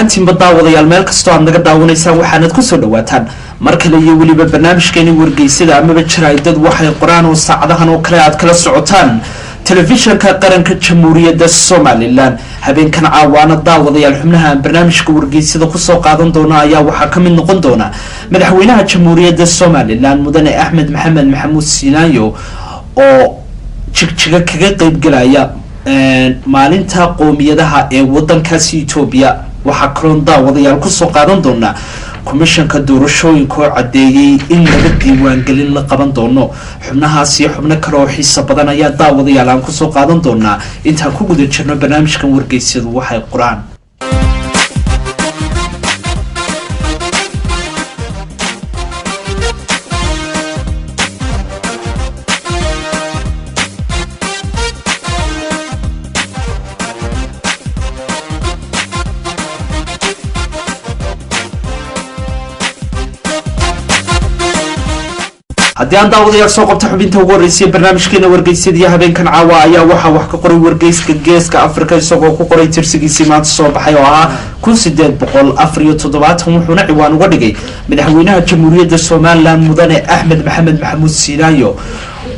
Ahaantiinba daawadayaal, meel kastoo aad naga daawanaysaan, waxaanad kusoo dhawaataan mar kale iyo weliba barnaamijkeeni wargeysada amaba jaraa'idad waxay qoraan, oo saacadahan oo kale aad kala socotaan Telefishanka Qaranka Jamhuuriyadda Somaliland. Habeenkan caawaana, daawadayaal, xubnaha aan barnaamijka wargeysada kusoo qaadan doona ayaa waxaa ka mid noqon doona Madaxweynaha Jamhuuriyadda Somaliland, Mudane Axmed Maxamed Maxamuud Silaanyo, oo Jigjiga kaga qeybgelaya maalinta qoomiyadaha ee wadankaasi Etoobiya. Waxaa kaloon daawadayaal kusoo qaadan doonaa Komishanka Doorashooyinka oo caddeeyey in laba diiwaangelin la qaban doono. Xubnahaas iyo xubno kale oo xiisa badan ayaa daawadayaal aan kusoo qaadan doonaa intaan ku guda jirno barnaamijkan wargeysyadu waxay qoraan. Haddii aan daawadayaal soo qabta xubinta ugu horreysaya barnaamijkeena wargeysyadiiyo habeenkan caawa, ayaa waxaa wax ka qoray wargeyska Geeska Africa, isagoo ku qoray tirsigiisii maanta soo baxay oo ahaa 1874, wuxuuna ciwaan uga dhigay Madaxweynaha Jamhuuriyadda Somaliland, Mudane Axmed Maxamed Maxamuud Siilaayo,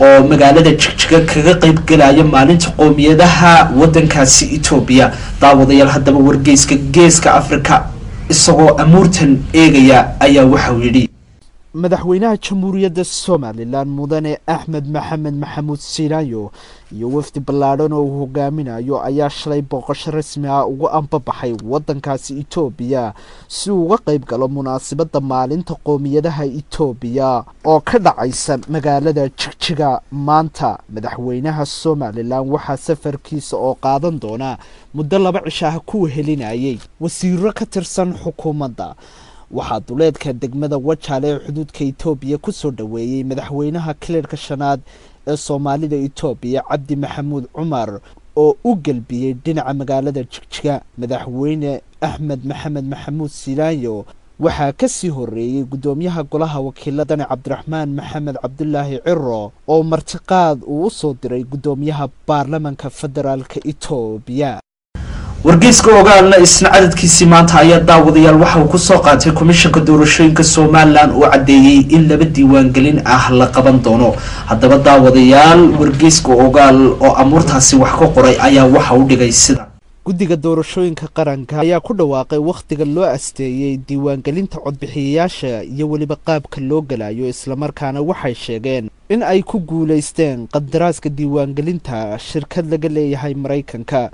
oo magaalada Jigjiga kaga qeybgelaya maalinta qoomiyadaha wadankaasi Etoobiya. Daawadayaal, haddaba wargeyska Geeska Africa isagoo amuurtan eegaya ayaa waxauu yidhi: Madaxweynaha Jamhuuriyadda Somaliland, Mudane Axmed Maxamed Maxamuud Siilaayo, iyo wafdi ballaadhan oo uu hogaaminayo ayaa shalay booqasho rasmi ah ugu ambabaxay wadankaasi Etoobiya si uu uga qeyb galo munaasabadda maalinta qoomiyadaha Etoobiya oo ka dhacaysa magaalada Jigjiga maanta. Madaxweynaha Somaliland waxaa safarkiisa oo qaadan doona muddo 2 cisho ah ku wehelinayay wasiiro ka tirsan xukuumadda. Waxaa duleedka degmada Wajaale ee xuduudka Etoobiya kusoo dhaweeyey madaxweynaha Kilirka Shanaad ee Soomaalida Etoobiya, Cabdi Maxamuud Cumar, oo u gelbiyey dhinaca magaalada Jigjiga. Madaxweyne Axmed Maxamed Maxamuud Silaanyo waxaa kasii horeeyey guddoomiyaha Golaha Wakiiladani, Cabdiraxmaan Maxamed Cabdulaahi Ciro, oo martiqaad uu usoo diray guddoomiyaha Baarlamanka Federaalka Etoobiya. Wargeyska Ogaalna isna cadadkiisii maanta ayaa daawadayaal waxa uu kusoo qaatay Komishanka Doorashooyinka Somaliland oo caddeeyey in laba diiwaangelin ah la qaban doono. Haddaba daawadayaal, wargeyska Ogaal oo amuurtaasi wax ka qoray ayaa waxa u dhigay sida: Guddiga Doorashooyinka Qaranka ayaa ku dhawaaqay wakhtiga loo asteeyey diiwaangelinta codbixiyayaasha iyo weliba qaabka loo gelayo, islamarkaana waxay sheegeen in ay ku guulaysteen qandaraaska diiwaangelinta shirkad laga leeyahay Maraykanka.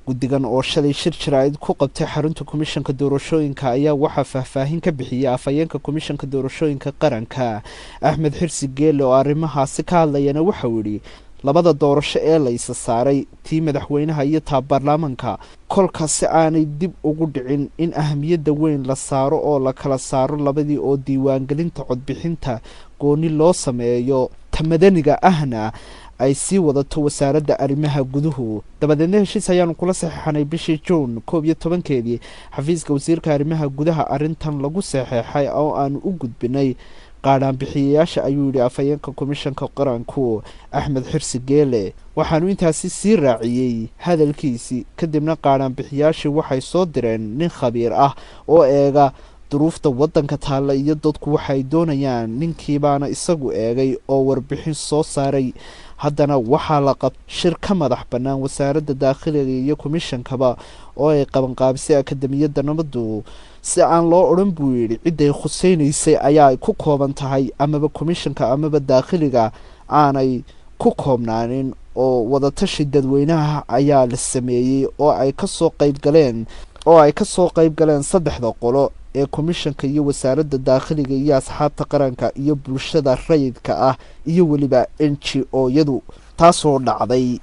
Guddigan oo shalay shir jaraa'id ku qabtay xarunta Komishanka Doorashooyinka ayaa waxaa faahfaahin ka bixiyey afhayeenka Komishanka Doorashooyinka Qaranka, Axmed Xirsi Geele, oo arrimahaasi ka hadlayana waxau yidhi: Labada doorasho ee la isa saaray, tii madaxweynaha iyo taa baarlamaanka, kolka si aanay dib ugu dhicin in ahamiyadda weyn la saaro oo la kala saaro labadii, oo diiwaangelinta codbixinta gooni loo sameeyo, ta madaniga ahna ay sii wadato Wasaaradda Arrimaha Guduhu. Dabadeedna heshiis ayaanu kula saxeexanay bishii Juun 11-keedii xafiiska wasiirka arrimaha gudaha arrintan lagu saxeexay oo aanu u gudbinay qaadhaanbixiyayaasha, ayuu yidhi afhayeenka Komishanka Qaranku, Axmed Xirsi Geele. Waxaanu intaasi sii raaciyey hadalkiisii: Kadibna qaadhaanbixiyaashii waxay soo direen nin khabiir ah oo eega duruufta waddanka taalla iyo dadku waxay doonayaan. Ninkiibaana isagu eegay oo warbixin soo saaray. Haddana waxaa la qab shir ka madax bannaan Wasaaradda Daakhiliga iyo komishankaba oo ay qabanqaabisay Akademiyadda Nabaddu, si aan loo odhan, buu yidhi, cidday khuseynaysay ayaa ku kooban tahay amaba komishanka amaba daakhiliga aanay ku koobnaanin, oo wadatashi dadweynaha ayaa la sameeyey oo ay kasoo qayb galeen oo ay kasoo qayb galeen saddexda qolo ee komishanka iyo Wasaaradda Daakhiliga iyo asxaabta qaranka iyo bulshada rayidka ah iyo weliba NGO-yadu, taasoo dhacday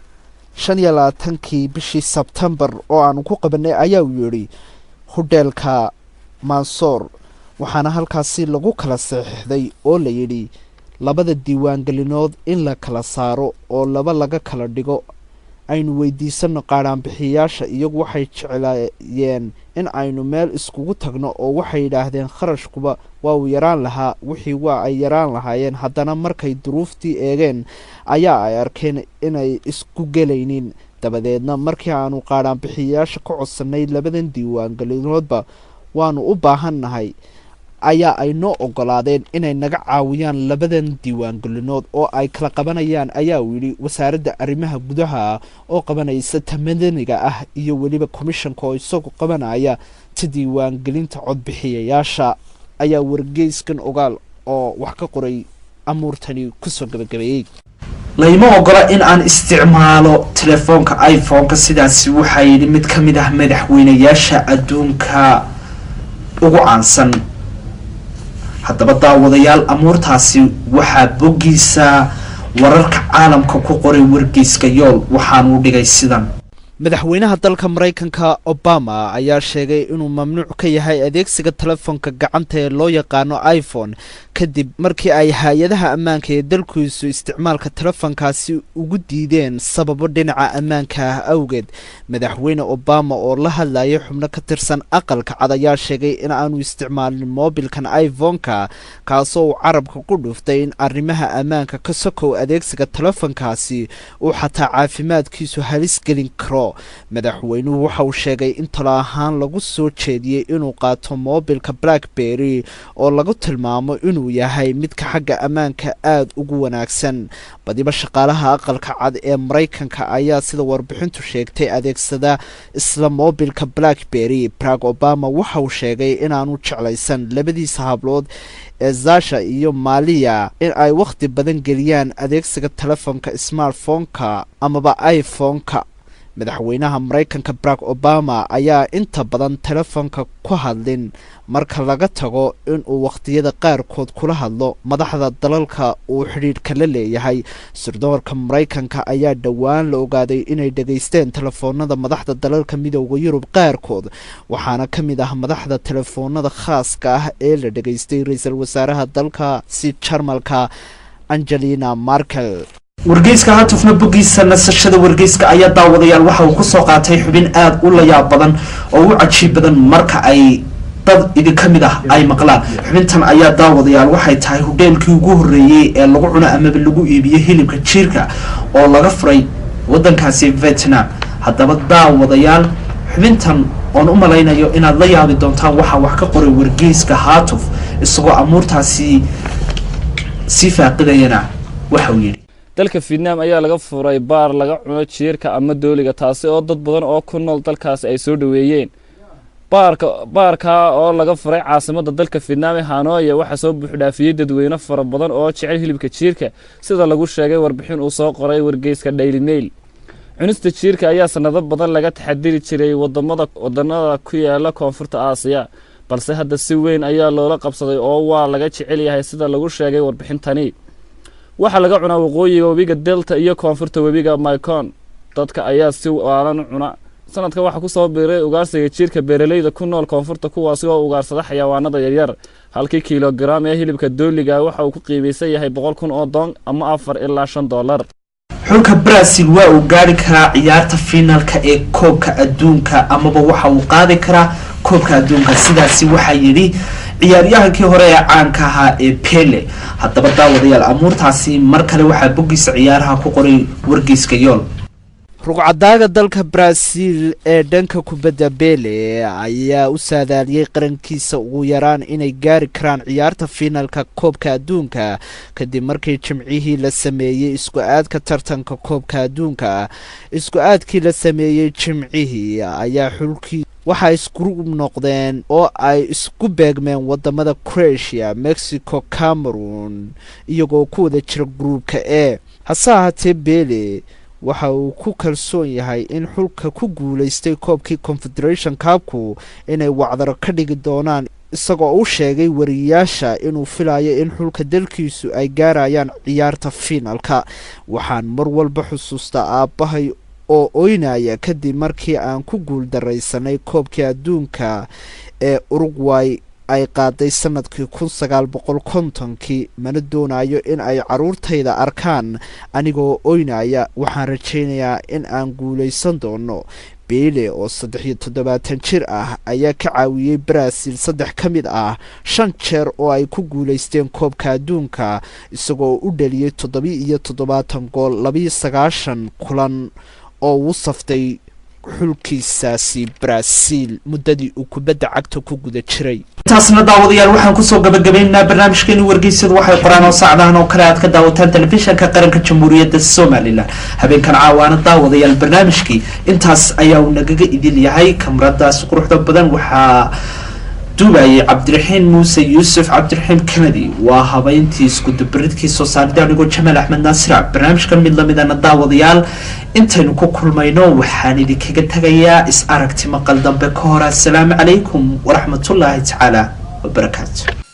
25-kii bishii Sebtembar oo aanu ku qabanay, ayaa uu yidhi, hudheelka Mansoor. Waxaana halkaasi lagu kala saxiixday oo la yidhi labada diiwaangelinood in la kala saaro oo laba laga kala dhigo. Aynu weydiisano qaadhaanbixiyayaasha, iyagu waxay jeclaayeen in aynu meel iskugu tagno, oo waxay yidhaahdeen kharashkuba waa uu yaraan lahaa, wixii waa ay yaraan lahaayeen. Haddana markay duruuftii eegeen ayaa ay arkeen inay isku gelaynin. Dabadeedna markii aanu qaadhaanbixiyayaasha ka codsanay labadan diiwaangelinoodba waanu u baahannahay, ayaa ay noo ogolaadeen inay naga caawiyaan labadan diiwaangelinood oo ay kala qabanayaan, ayaa uu yidhi, wasaaradda arrimaha gudaha oo qabanaysa ta madaniga ah iyo weliba komishanka oo isagu qabanaya ta diiwaangelinta codbixiyayaasha, ayaa wargeyskan Ogaal oo wax ka qoray amuurtani kusoo gabagabeeyey. Layma ogola in aan isticmaalo telefoonka iPhone-ka, sidaasi waxaa yidhi mid ka mid ah madaxweynayaasha adduunka ugu caansan. Haddaba daawadayaal, amuurtaasi waxaa boggiisa wararka caalamka ku qoray wargeyska Yool, waxaanuu dhigay sidan: Madaxweynaha dalka Maraykanka Obama ayaa sheegay inuu mamnuuc ka yahay adeegsiga telefoonka gacanta ee loo yaqaano iPhone, kadib markii ay hay-adaha ammaanka ee dalkiisu isticmaalka telefoonkaasi ugu diideen sababo dhinaca ammaanka ah awgeed. Madaxweyne Obama oo la hadlayay xubno ka tirsan Aqalka Cad ayaa sheegay in aanu isticmaalin moobilkan iPhone-ka, kaasoo uu carabka ku dhuftay in arrimaha ammaanka ka sokow adeegsiga telefoonkaasi uu xataa caafimaadkiisu halis gelin karo. Madaxweynuhu waxa uu sheegay in talo ahaan lagu soo jeediyey inuu qaato moobilka BlackBerry oo lagu tilmaamo inuu yahay midka xagga ammaanka aada ugu wanaagsan. Badiba shaqaalaha Aqalka Cad ee Maraykanka ayaa, sida warbixintu sheegtay, adeegsada isla moobilka BlackBerry. Barack Obama waxa uu sheegay inaanu jeclaysan labadiisa hablood ee Zasha iyo Malia in ay wakhti badan geliyaan adeegsiga telefoonka smartphone-ka amaba iPhone-ka. Madaxweynaha Maraykanka Barack Obama ayaa inta badan telefoonka ku hadlin, marka laga tago inuu wakhtiyada qaarkood kula hadlo madaxda dalalka uu xidhiidhka la leeyahay. Sirdoorka Maraykanka ayaa dhowaan la ogaaday inay dhegaysteen telefoonada madaxda dalalka Midooda Yurub qaarkood, waxaana ka mid ah madaxda telefoonada khaaska ah ee la dhegaystay ra-iisul wasaaraha dalka si Jarmalka Angelina Merkel. Wargeyska Hatufna boggiisa nasashada wargeyska ayaa, daawadayaal, waxa uu kusoo qaatay xubin aada u layaab badan oo u cajiib badan marka ay dad idinka mid ah ay maqlaan. Xubintan ayaa, daawadayaal, waxay tahay hudheelkii ugu horreeyey ee lagu cuno amaba lagu iibiyo hilibka jiirka oo laga furay waddankaasi Vietnam. Haddaba daawadayaal, xubintan oon u malaynayo inaad la yaabi doontaan waxaa wax ka qoray wargeyska Haatuf. Isagoo amuurtaasi sii faaqidayana waxa uu yidhi: Dalka Vietnam ayaa laga furay baar laga cuno jiirka ama dooliga, taasi oo dad badan oo ku nool dalkaasi ay soo dhaweeyeen. Baarka baarka oo laga furay caasimadda dalka Vietnam ee Hanoi waxaa soo buuxdhaafiyey dadweyne fara badan oo jecel hilibka jiirka, sida lagu sheegay warbixin uu soo qoray wargeyska Daily Mail. Cunista jiirka ayaa sanado badan laga taxadiri jiray wadamada wadanada ku yaala koonfurta Aasiya, balse hadda si weyn ayaa loola qabsaday oo waa laga jecel yahay, sida lagu sheegay warbixintani. Waxaa laga cunaa waqooyiga webiga Delta iyo koonfurta webiga Mekong. Dadka ayaa si waalan u cuna. Sanadka waxaa kusoo biiray ugaarsiga jiirka beeraleyda ku nool koonfurta, kuwaasi oo ugaarsada xayawaanada yaryar. Halkii kilogaram ee hilibka dooliga waxa uu ku qiimaysan yahay 100,000 oo dong ama $4 ilaa $5. Xulka Brazil waa uu gaari karaa ciyaarta fiinalka ee koobka adduunka amaba waxa uu qaadi karaa koobka adduunka, sidaasi waxaa yidhi ciyaaryahankii hore ee caanka ahaa ee Pele. Haddaba daawadayaal, amuurtaasi mar kale waxaa boggiisa ciyaaraha ku qoray wargeyska Yool. Rugcadaaga dalka Brazil ee dhanka kubadda Bele ayaa u saadaaliyey qarankiisa ugu yaraan inay gaari karaan ciyaarta fiinalka koobka adduunka, kadib markii Jimcihii la sameeyey isku aadka tartanka koobka adduunka. Isku aadkii la sameeyey Jimcihii ayaa xulkii waxaa isku noqdeen oo ay isku beegmeen wadamada Croatia, Mexico, Cameroon, iyagoo ku wada jira gruubka E. Hase ahaatee Bele waxa uu ku kalsoon yahay in xulka ku guulaystay koobkii Confederation Cup-ku inay wacdaro ka dhigi doonaan, isagoo u sheegay wariyaasha inuu filayo in xulka dalkiisu ay gaarayaan ciyaarta fiinalka. "Waxaan mar walba xusuustaa aabbahay oo oynaya kadib markii aan ku guul daraysanay koobkii adduunka ee Uruguay ay qaaday sanadkii 1950-kii. Mana doonayo in ay carruurtayda arkaan anigoo oynaya. Waxaan rajaynayaa in aan guulaysan doono." Bele oo 73 jir ah ayaa ka caawiyey Brazil saddex ka mid ah shan jeer oo ay ku guulaysteen koobka adduunka, isagoo u dhaliyey 77 gool 92 kulan. oo uu saftay xulkiisaasi Brazil muddadii uu kubadda cagta ku guda jiray. Intaasna daawadayaal waxaan kusoo gabagabaynaynaa barnaamijkeeni Wargeysadu Waxay Qoraan, oo saacdahan oo kale aad ka daawataan telefishanka qaranka Jamhuuriyadda Somalilan. Habeenkan caawaana daawadayaal barnaamijkii intaas ayaa uu nagaga idil yahay. Kamradaas quruxda badan waxaa duubayay Cabdiraxiin Muuse Yuusuf, Cabdiraxiim Kennedy waa habeyntii iskudubaridkii soo saarida, anigoo Jamaal Axmed Naasira. Barnaamijkan mid lamidana daawadayaal intaynu ku kulmayno waxaan idinkaga tegayaa is aragti maqal dambe ka hor. Assalaamu calaykum waraxmatullaahi tacaala wabarakaatu.